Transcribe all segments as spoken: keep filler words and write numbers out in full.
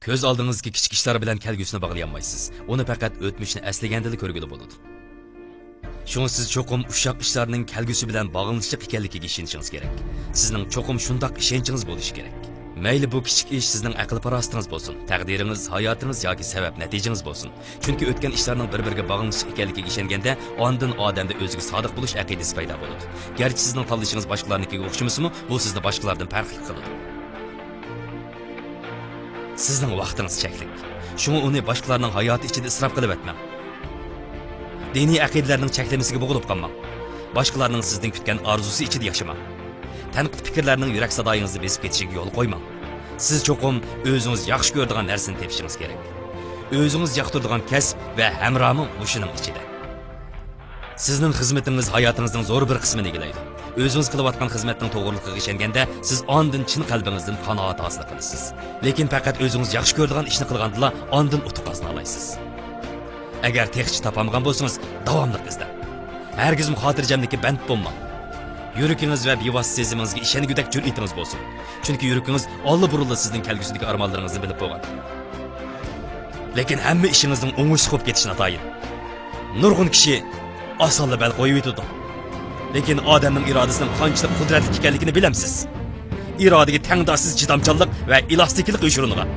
كۆز ئالدىڭىزدىكى كىچىك ئىشلار بىلەن كەلگۈسىنى باغلىيالمايسىز. ئۇنى پەقەت ئۆتمۈشنى ئەسلىگەندىلا كۆرگىلى بولىدۇ. شۇڭا سىز چوقۇم ئۇششاق ئىشلارنىڭ كەلگۈسى بىلەن باغلىنىشلىق ئىكەنلىكىگە ئىشىنىشىڭىز كېرەك. سىزنىڭ چوقۇم شۇنداق ئىشەنچىڭىز بولۇشى كېرەك. مەيلى بۇ كىچىك ئىش سىزنىڭ ئەقىل-پاراسىتىڭىز بولسۇن، تەقدىرىڭىز، ھاياتىڭىز ياكى سەۋەب-نەتىجىڭىز بولسۇن. چۈنكى ئۆتكەن ئىشلارنىڭ بىر-بىرىگە باغلىنىشلىق ئىكەنلىكىگە ئىشەنگەندە، ئاندىن ئادەمدە ئۆزىگە سادىق بولۇش ئەقىدىسى پەيدا بولىدۇ. گەرچە سىزنىڭ تاللىشىڭىز باشقىلارنىڭكىگە ئوخشىمىسىمۇ، بۇ سىزنى باشقىلاردىن پەرقلىق قىلىدۇ. سىزنىڭ ۋاقتىڭىز چەكلىك. شۇڭا ئۇنى باشقىلارنىڭ ھاياتى ئىچىدە ئىسراپ قىلىۋەتمەڭ. دىنىي ئەقىدىلەرنىڭ چەكلىمىسىگە بوغۇلۇپ قالماڭ. باشقىلارنىڭ سىزدىن كۈتكەن ئارزۇسى ئىچىدە ياشىماڭ. تەنقىد پىكىرلەرنىڭ يۈرەك سادايىڭىزنى بېسىپ كېتىشىگە يول قويماڭ. سىز چوقۇم ئۆزىڭىز ياخشى كۆرىدىغان نەرسىنى تېپىشىڭىز كېرەك. ئۆزىڭىز ياقتۇرىدىغان كەسىپ ۋە ھەمراھمۇ مۇشۇنىڭ ئىچىدە. سىزنىڭ خىزمىتىڭىز ھاياتىڭىزنىڭ زور بىر قىسمىنى ئىگىلەيدۇ. ئۆزىڭىز قىلىۋاتقان خىزمەتنىڭ توغرىلىقىغا ئىشەنگەندە، سىز ئاندىن چىن قەلبىڭىزدىن قانائەت ھاسىل قىلىسىز. لېكىن پەقەت ئۆزىڭىز ياخشى كۆرىدىغان ئىشنى قىلغاندىلا ئاندىن ئۇتۇق قازىنالايسىز. ئەگەر تېخىچە تاپالمىغان بولسىڭىز، داۋاملىق ئىزدەڭ. ھەرگىزمۇ خاتىرجەملىككە بەند بولماڭ. يۈرىكىڭىز ۋە بىۋاسىتە سېزىمىڭىزگە ئىشەنگۈدەك جۈرئىتىڭىز بولسۇن. چۈنكى يۈرىكىڭىز ئاللىبۇرۇنلا سىزنىڭ كەلگۈسىدىكى ئارمانلىرىڭىزنى بىلىپ بولغان. لېكىن ھەممە ئىشىڭىزنىڭ ئوڭۇشلۇق بولۇپ كېتىشى ناتايىن. نۇرغۇن كىشى ئاسانلا بەل قويۇۋېتىدۇ. لېكىن ئادەمنىڭ ئىرادىسىنىڭ قانچىلىك قۇدرەتلىك ئىكەنلىكىنى بىلەمسىز؟ ئىرادىگە تەڭداشسىز چىدامچانلىق ۋە ئېلاستىكىلىق يوشۇرۇنغان.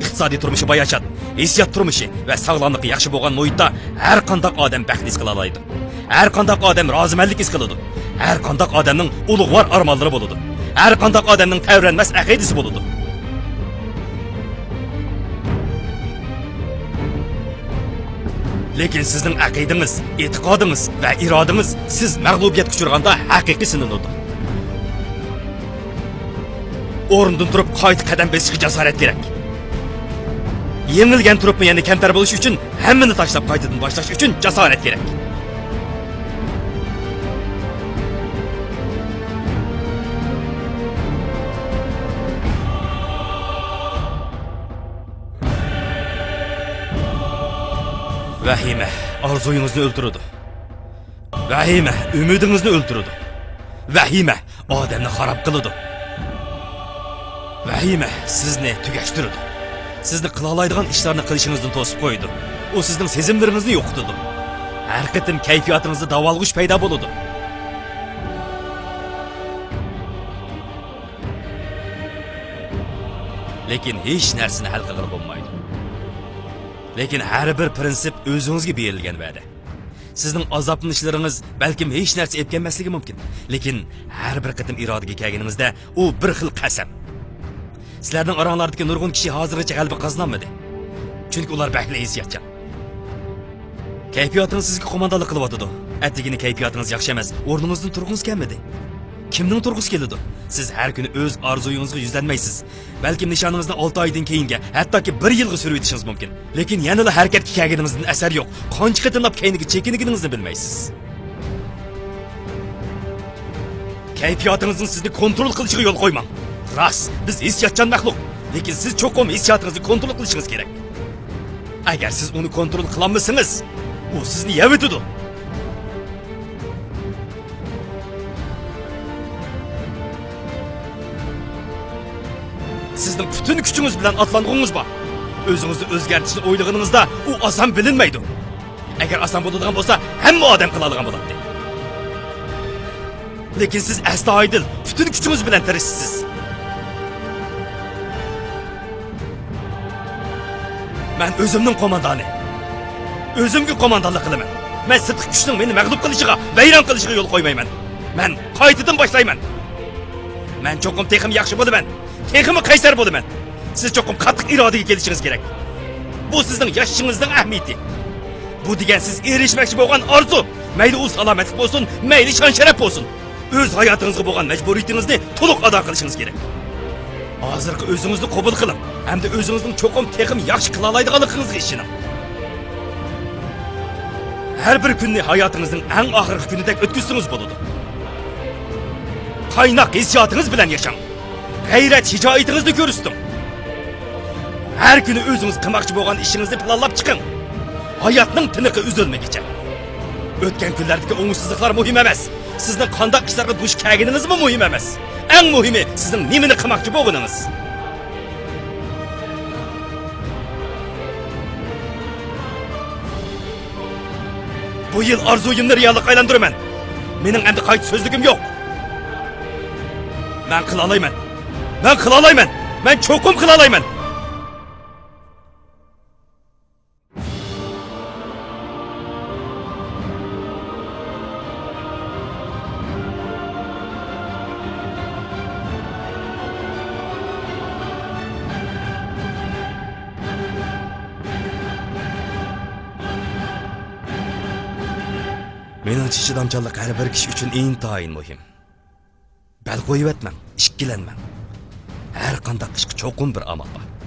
ئىقتىسادىي تۇرمۇشى باياشات، ھېسسىيات تۇرمۇشى ۋە ساغلاملىقى ياخشى بولغان مۇھىتتا ھەر قانداق ئادەم بەخت ھېس قىلالايدۇ. ھەر قانداق ئادەم رازىمەنلىك ھېس قىلىدۇ. ھەر قانداق ئادەمنىڭ ئۇلۇغۋار ئارمانلىرى بولىدۇ. ھەر قانداق ئادەمنىڭ تەۋرەنمەس ئەقىدىسى بولىدۇ. لېكىن سىزنىڭ ئەقىدىڭىز، ئېتىقادىڭىز ۋە ئىرادىڭىز سىز مەغلۇبىيەتكە ئۇچرىغاندا ھەقىقىي سىنىلىدۇ. ئورنىدىن تۇرۇپ قايتا قەدەم بېسىشقا جاسارەت كېرەك. يېڭىلگەن تۇرۇپمۇ يەنە كەمتەر بولۇش ئۈچۈن، ھەممىنى تاشلاپ قايتىدىن باشلاش ئۈچۈن جاسارەت كېرەك. ۋەھىمە ئارزۇيىڭىزنى ئۆلتۈرىدۇ. ۋەھىمە ئۈمىدىڭىزنى ئۆلتۈرىدۇ. ۋەھىمە ئادەمنى خاراب قىلىدۇ. ۋەھىمە سىزنى تۈگەشتۈرىدۇ. سىزنى قىلالايدىغان ئىشلارنى قىلىشىڭىزدىن توسۇپ قويىدۇ. ئۇ سىزنىڭ سېزىملىرىڭىزنى يوقىتىدۇ. ھەر قېتىم كەيپىياتىڭىزدا داۋالغۇش پەيدا بولىدۇ. لېكىن ھېچ نەرسىنى ھەل قىلغىلى بولمايدۇ. لېكىن ھەر بىر پىرىنسىپ ئۆزىڭىزگە بېرىلگەن ۋەدە. سىزنىڭ ئازابلىنىشلىرىڭىز بەلكىم ھېچ نەرسە ئېلىپ كەلمەسلىكى مۇمكىن. لېكىن ھەر بىر قېتىم ئىرادىگە كەلگىنىڭىزدە، ئۇ بىر خىل قەسەم. سىلەرنىڭ ئاراڭلاردىكى نۇرغۇن كىشى ھازىرغىچە غەلىبە قازىنالمىدى. چۈنكى ئۇلار بەكلا ھېسسىياتچان. كەيپىياتىڭىز سىزگە قوماندانلىق قىلىۋاتىدۇ. ئەتىگىنى كەيپىياتىڭىز ياخشى ئەمەس، ئورنىڭىزدىن تۇرغۇڭىز كەلمىدى. كىمنىڭ تۇرغۇسى كېلىدۇ؟ سىز ھەر كۈنى ئۆز ئارزۇيىڭىزغا يۈزلەنمەيسىز. بەلكىم نىشانىڭىزنى ئالتە ئايدىن كېيىنگە، ھەتتاكى بىر يىلغا سۈرۈۋېتىشىڭىز مۇمكىن. لېكىن يەنىلا ھەرىكەتكە كەلگىنىڭىزدىن ئەسەر يوق. قانچە قېتىملاپ كەينىگە چېكىنگىنىڭىزنى بىلمەيسىز. كەيپىياتىڭىزنىڭ سىزنى كونترول قىلىشىغا يول قويماڭ. راست، بىز ھېسسىياتچان مەخلۇق. لېكىن سىز چوقۇم ھېسسىياتىڭىزنى كونترول قىلىشىڭىز كېرەك. ئەگەر سىز ئۇنى كونترول قىلالمىسىڭىز، ئۇ سىزنى يەۋېتىدۇ. سىزنىڭ پۈتۈن كۈچىڭىز بىلەن ئاتلانغۇڭىز بار. ئۆزىڭىزنى ئۆزگەرتىشنى ئويلىغىنىڭىزدا ئۇ ئاسان بىلىنمەيدۇ. ئەگەر ئاسان بولىدىغان بولسا، ھەممە ئادەم قىلالىغان بولاتتى. لېكىن سىز ئەستايىدىل، پۈتۈن كۈچىڭىز بىلەن تىرىشىسىز. مەن ئۆزۈمنىڭ قوماندانى. ئۆزۈمگە قوماندانلىق قىلىمەن. مەن سىرتقى كۈچنىڭ مېنى مەغلۇپ قىلىشىغا، ۋەيران قىلىشىغا يول قويمايمەن. مەن قايتىدىن باشلايمەن. مەن چوقۇم تېخىمۇ ياخشى بولىمەن. تېخىمۇ قەيسەر بولىمەن. سىز چوقۇم قاتتىق ئىرادىگە كېلىشىڭىز كېرەك. بۇ سىزنىڭ ياشىشىڭىزنىڭ ئەھمىيىتى. بۇ دېگەن سىز ئېرىشمەكچى بولغان ئارزۇ، مەيلى ئۇ سالامەتلىك بولسۇن، مەيلى شان-شەرەپ بولسۇن، ئۆز ھاياتىڭىزغا بولغان مەجبۇرىيىتىڭىزنى تولۇق ئادا قىلىشىڭىز كېرەك. ھازىرقى ئۆزىڭىزنى قوبۇل قىلىڭ ھەمدە ئۆزىڭىزنىڭ چوقۇم تېخىمۇ ياخشى قىلالايدىغانلىقىڭىزغا ئىشىنىڭ. ھەر بىر كۈننى ھاياتىڭىزنىڭ ئەڭ ئاخىرقى كۈنىدەك ئۆتكۈزسىڭىز بولىدۇ. قايناق ھېسسىياتىڭىز بىلەن ياشاڭ. غەيرەت شىجائىتىڭىزنى كۆرسىتىڭ. ھەر كۈنى ئۆزىڭىز قىلماقچى بولغان ئىشىڭىزنى پىلانلاپ چىقىڭ. ھاياتنىڭ تىنىقى ئۈزۈلمىگۈچە. ئۆتكەن كۈنلەردىكى ئوڭۇشسىزلىقلار مۇھىم ئەمەس. سىزنىڭ قانداق ئىشلارغا دۇچ كەلگىنىڭىزمۇ مۇھىم ئەمەس. ئەڭ مۇھىمى، سىزنىڭ نېمىنى قىلماقچى بولغىنىڭىز. بۇ يىل ئارزۇيۇمنى رېئاللىققا ئايلاندۇرىمەن. مېنىڭ ئەمدى قايتا سۆزلىگۈم يوق. مەن قىلالايمەن. مەن قىلالايمەن. مەن چوقۇم قىلالايمەن. مېنىڭچە، چىدامچانلىق ھەر بىر كىشى ئۈچۈن ئىنتايىن مۇھىم. بەل قويۇۋەتمەڭ، ئىككىلەنمەڭ. ھەر قانداق ئىشقا چوقۇم بىر ئامال بار.